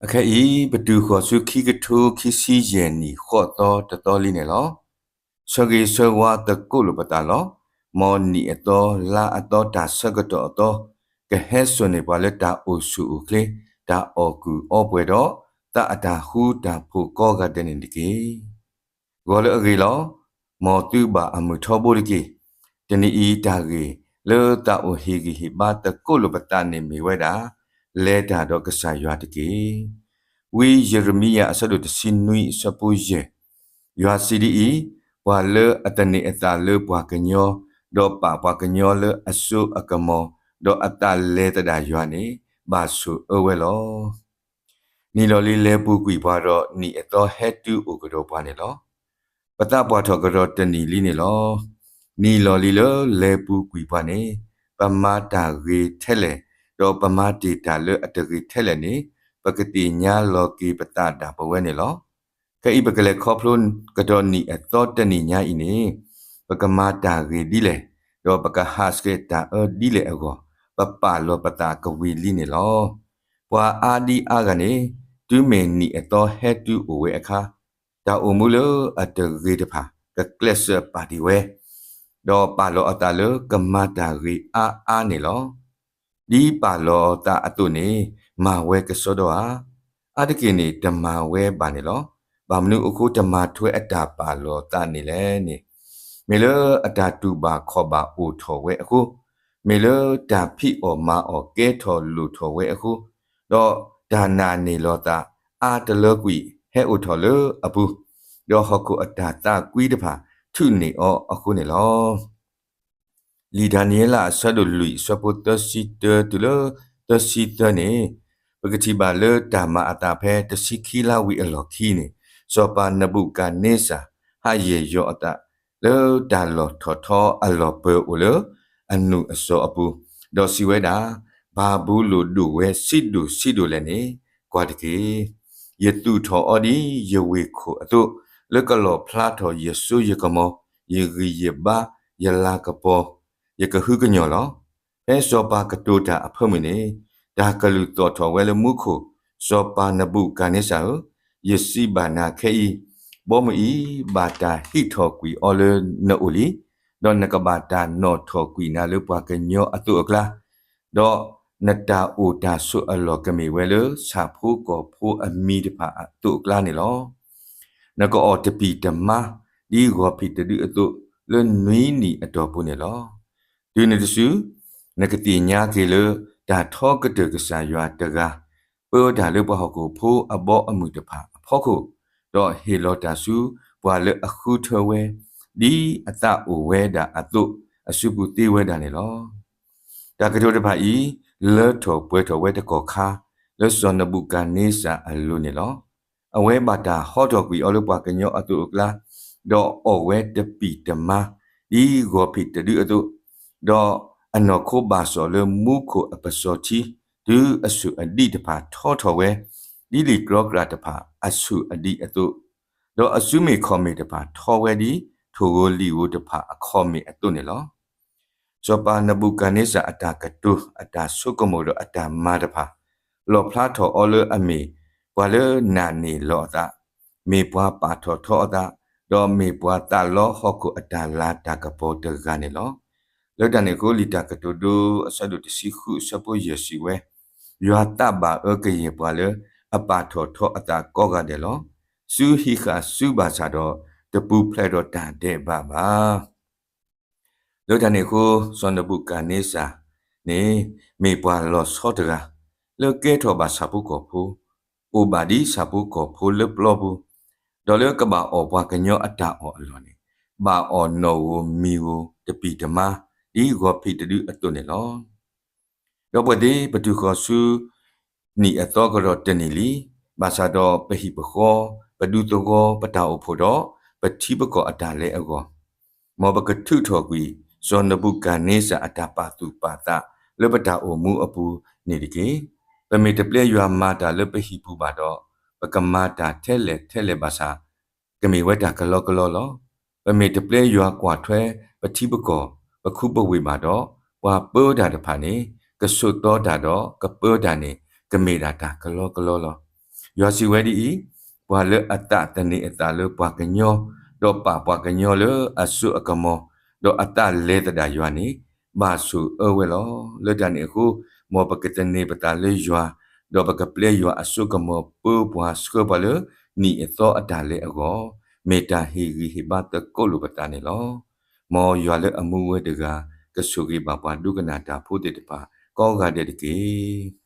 အခဲအံၤ ပတုၤဃီၤဆူခံကထိခံဆံယဲၢ်နံၣ်ဃိးသီတသီလံန့ၣ်လီၤ. ဆၢဂ့ၤဆၢဝါသကိးလိာ်ပသးလီၤ. မ်နံၣ်အသီ လါအသီ တၢ်ဆၢကတီၢ်အသီ ကဟဲစိာ်န့ၢ်ပှၤလၢတၢ်အိၣ်ဆူၣ်အိၣ်ချ့, တၢ်အီၣ်ကူၣ်အီပှဲၤဒီး သးအတၢ်ဃူတၢ်ဖိးကိးဂၤဒဲးန့ၣ်တက့ၢ်. ဂီၤလၢအဂ့ၤလီၤ. မ်သုဘၣ်အမုာ်ထီဘိတက့ၢ်. တနံၤအံၤတၢ်ဂ့ၢ်လၢသးအိၣ်ဟ့ၣ်ဂံၢ်ဟ့ၣ်ဘါသကိးလိာ်ပသးန့ၣ်မ့ၢ်ဝဲဒၣ် လဲၤတၢ်ဒီးကစၢ်ယွၤတက့ၢ်. ဝံယံးရမံယၤအဆၢဒိၣ်တဆံနွံအဆၢဖိယဲၢ်, ယွၤစံးဒ်အံၤ, ပှၤလၢအသန့ၤအသးလၢပှၤကညီ, ဒီးပာ်ပှၤကညီလၢအစိအကမီၤ, ဒီးအသးလဲၤသဒၣ်ယွၤန့ၣ်, ဘၣ်ဆိၣ်အၢဝဲလီၤ. နံၣ်လီၤလံၤလဲၤပူၤကွံာ်ပှၤဒီး နံၣ်အသီဟဲတုၤအိၣ်ကဒီးပှၤန့ၣ်လီၤ. ပသးပှၢ်ထီၣ်ကဒီးတနံၣ်လံန့ၣ်လီၤ. နံၣ်လီၤလံၤလၢလဲၤပူၤကွံာ်ပှၤန့ၣ်, ပမၤတၢ်ဂ့ၤထဲလဲၣ်, ဒီးပမၤတ့ၢ်တၢ်လၢအတဂ့ၤထဲလဲၣ်န့ၣ်, ပကသ့ၣ်ညါလီၤက့ၤပသးဒၣ်ပဝဲန့ၣ်လီၤ. ခဲအံၤပကလဲၤခီဖျိကဒီးနံၣ်အသီတနံၣ်ညါအံၤန့ၣ်, ပကမၤတၢ်ဂ့ၤဒ်လဲၣ်, ဒီးပကဟးဆှဲးတၢ်အၢဒ်လဲၣ်အဂီၢ်, ပပာ်လီၤပသးကဝံၤလံန့ၣ်လီၤ. ပှၤအါဒံအါဂၤန့ၣ်, တုၤမ့ၢ်နံၣ်အသီဟဲတုၤအိၣ်ဝဲအခါ, တၢ်အိၣ်မူလၢအတဂ့ၤတဖၣ် ကကျဲးစၢးပာ်တ့ၢ်ဝဲ, ဒီးပာ်လီၤအသးလၢကမၤတၢ်ဂ့ၤအါအါန့ၣ်လီၤ. ဒ်ပာ်လီၤသးအသိးန့ၣ်, မၤဝဲကစီဒီဧါ. အါတက့ၢ်န့ၣ်တမၤဝဲဘၣ်န့ၣ်လီၤ. ဘၣ်မနုၤအဃိတမၤထွဲအတၢ်ပာ်လီၤသးန့ၣ်လဲၣ်န့ၣ်, မ့ၢ်လၢအတၢ်တူၢ်ဘၣ်ခီၣ်ဘၣ်အိၣ်ထီၣ်ဝဲအဃိ, မ့ၢ်လၢတၢ်ဖံးအီၣ်မၤအီၣ်ကဲထီၣ်လိာ်ထီၣ်ဝဲအဃိ, ဒီးတၢ်နာ်န့ၢ်လီၤသးအါတလၢကွံာ်ဟဲအိၣ်ထီၣ်လၢအပူၤ, ဒီးဟီၣ်ခိၣ်အတၢ်သးကွံတဖၣ်ထုးန့ၢ်အီၤအဃိန့ၣ်လီၤ. လံာ်ဒၤနံးယ့လးအဆၢဒိၣ်လွံၢ်အဆၢဖိသၢဆံတၢတုၤလၢသၢဆံသၢန့ၣ်, ပကထံၣ်ဘၣ်လၢတၢ်မၤအသးဖဲတဆံခံလါဝံၤအလီၢ်ခံန့ၣ်, စီၤပၤနဘူၤခၣ်န့စၢ် ဟးယဲၢ်ယီၤအသးလၢတၢ်လီၢ်ထီၣ်ထီအလီၢ်ပၢၤအိၣ်လၢ အနူၢ်အစီၤအပူၤ, ဒီးစံးဝဲဒၣ်, ဘၤဘူလိၣ်ဒိၣ်ဝဲဆံးဒိၣ်ဆံးဒိၣ်လဲၣ်န့ၣ်, ကွၢ်တက့ၢ်. ယသူၣ်ထီၣ်အီၤဒ်ယဝ့ၢ်ခိၣ်အသိး, လၢကလီၣ်ဖျါထီၣ်ယစိယကမီၤ, ယဂံၢ်ယဘါ, ယလၤကပီၤ, ယကဟုကညီၢ်လီၤ. ဖဲစီၤပၤကတိၤတၢ်အဖၢမုၢ်န့ၣ်, တၢ်ကလုၢ်သီၣ်ထီၣ်ဝဲလၢမူခိၣ်, စီၤပၤနဘူၤခၣ်န့စၢ်ဧၢ, ယစံးဘၣ်နၤခဲအံၤ, ဘီမုၢ်အံၤဘၣ်တၢ်ဟံးထီၣ်ကွံာ်အီၤလၢနအိၣ်လံ, ဒီးနကဘၣ်တၢ်နီၣ်ထီၣ်ကွံာ်နၤလၢပှၤကညီအသိးအကျါ, ဒီးနတၢ်အိၣ်တၢ်ဆိးအလီၢ်ကမ့ၢ်ဝဲလၢဆၣ်ဖိကီၢ်ဖိအမံၤတဖၣ်အသိးအကျါန့ၣ်လီၤ. နကအီၣ်တပံာ်တမါ, ဒ်ဂီၤဖံးတဒုအသိး, လၢနွံနံၣ်အတီၢ်ပူၤန့ၣ်လီၤ. တုၤနုၤတစု, နကသ့ၣ်ညါက့ၤလၢတၢ်ထီကတၢၢ်ကစၢ်ယွၤတဂၤ, ပၢတၢ်လၢပှၤဟီၣ်ခိၣ်ဖိအဘီအမုၢ်တဖၣ်အဖီခိၣ်, ဒီးဟ့ၣ်လီၤတၢ်ဆူပှၤလၢအဃုထၢဝဲ, ဒ်အသးအိၣ်ဝဲဒၣ်အသိး, အစုပူၤသ့ဝဲဒၣ်န့ၣ်လီၤ. တၢ်ကတိၤတဖၣ်အံၤ, လၢထီၣ်ပှဲၤထီၣ်ဝဲတကီၢ်ခါ, လၢစီၤနဘူၤခၣ်န့စၢ်အလိၤန့ၣ်လီၤ. အဝဲဘၣ်တၢ်ဟီထီၣ်ကွံာ်အီၤလၢပှၤကညီအသိးအကျါ, ဒီးအီၣ်ဝဲတပံာ်တမါ, ဒ်ဂီၤဖံးတဒုအသိး, ဒီးအနီၢ်ခိဘၣ်စီၣ်လၢမူခိၣ်အပစီၤထံ, တုၤအဆူၣ်အဒံးတဖၣ်ထီထီၣ်ဝဲ, ဒ်လံာ်ကြီကြၣ်တဖၣ်အဆူၣ်အဒံးအသိး, ဒီးအစုမ့ၣ်ခီၣ်မ့ၣ်တဖၣ်ထီဝဲဒ်ထိၣ်ဧိၤလံာ်ဧိၤတဖၣ်အခီၣ်မ့ၣ်အသိးန့ၣ်လီၤ. စီၤပၤနဘူၤခၣ်န့စၢ်အတၢ်ကတိၤ, အတၢ်ဆိကမိၣ်ဒီးအတၢ်မၤတဖၣ်, လီၣ်ဖျါထီၣ်အီၤလၢအမ့ၢ်ပှၤလၢနာ်န့ၢ်လီၤအသး, မ့ၢ်ပှၤပာ်ထီၣ်ထီအသး, ဒီးမ့ၢ်ပှၤသးလီဟီၣ်ခိၣ်အတၢ်လၤတၢ်ကပီၤတဂၤန့ၣ်လီၤ. လၢတၢ်န့ၣ်အဃိ လံာ်တၢ်ကတိၤဒိအဆၢဒိၣ်တဆံဃုအဆၢဖိယဲၢ်စံးဝဲ, ယွၤသးဘၣ်အၢကယဲၢ်ပှၤလၢအပာ်ထီၣ်ထီအသးကိးဂၤဒဲးလီၤ. စုဟံးဃာ်စုဘၣ်ဆၣ်ဒီး တပူၤဖျဲးဒီးတၢ်ဒဲးဘးဘၣ်. လၢတၢ်န့ၣ်အဃိ စီၤနဘူၤခၣ်န့စၢ်န့ၣ် မ့ၢ်ပှၤလီၤဆီတဂၤ လၢကဲထီၣ်ဘၣ်ဆၣ်ဖိကီၢ်ဖိ, အိၣ်ဘၣ်ဒ်ဆၣ်ဖိကီၢ်ဖိလၢပျီပူၤ, ဒီးလၢကဘၣ်အီၣ်ပှၤကညီအတၢ်အီၣ်အလီၢ်န့ၣ်, ဘၣ်အီၣ်နီၣ်ဧိၤမံၤဧိၤတပံာ်တမါ, ဒ်ဂီၤဖံးတဒုအသိးန့ၣ်လီၤ. ဒီပုၢ်ဝဲၢ်သ့ၣ်, ပတုၤဃီၤဆူနံၣ်အသီကဒီးတနံၣ်လံ, ဘၣ်ဆၣ်ဒီးပဟံၣ်ပဃီ, ပဒူသဝီ, ပတၢ်အိၣ်ဖှိၣ်ဒီးပထံပကီၢ်အတၢ်လဲၤအဂီၢ်, မ်ပကထုးထီၣ်ကွံာ် စီၤနဘူၤခၣ်န့စၢ်အတၢ်ပာ်သူၣ်ပာ်သးလၢပတၢ်အိၣ်မူအပူၤန့ၣ်တက့ၢ်. ပမ့ၢ်တပျဲယွၤမၤတၢ်လၢပဟံၣ်ပူၤဘၣ်ဒီး, ပကမၤတၢ်ထဲလဲၣ်ထဲလဲၣ်ဘၣ်ဆၣ်, ကမ့ၢ်ဝဲတၢ်ကလီကလီလီၤ. ပမ့ၢ်တပျဲယွၤကွၢ်ထွဲပထံပကီၢ်, ပခူပဝ့ၢ်ဘၣ်ဒီး, ပှၤပၢတၢ်တဖၣ်န့ၣ်, ကဆိးသီတၢ်ဒီးကပၢတၢ်န့ၣ်, ကမ့ၢ်ဒၣ်တၢ်ကလီကလီလီၤ. ယွၤစံးဝဲဒ်အံၤ, ပှၤလၢအသးသန့ၤအသးလၢပှၤကညီ, ဒီးပာ်ပှၤကညီလၢအစိအကမီၤ, ဒီးအသးလဲၤသဒၣ်ယွၤန့ၣ်, ဘၣ်ဆိၣ်အၢဝဲလီၤ. လၢတၢ်န့ၣ်အဃိ, မ်ပကသန့ၤပသးလၢယွၤ, ဒီးပကပျဲယွၤအစိကမီၤပၢပှၤဆှၢပှၤလၢနံၣ်အသီအတၢ်လဲၤအဂီၢ်, မ့ၢ်တၢ်ဟ့ၣ်ဂံၢ်ဟ့ၣ်ဘါသကိးလိာ်ပသးန့ၣ်လီၤ. မ်ယွၤလၢအမူဝဲတဂၤ, ကဆိၣ်ဂ့ၤဘၣ်ပှၤဒိကနၣ်တၢ်ဖိသ့ၣ်တဖၣ်ကိးဂၤဒဲးတက့ၢ်.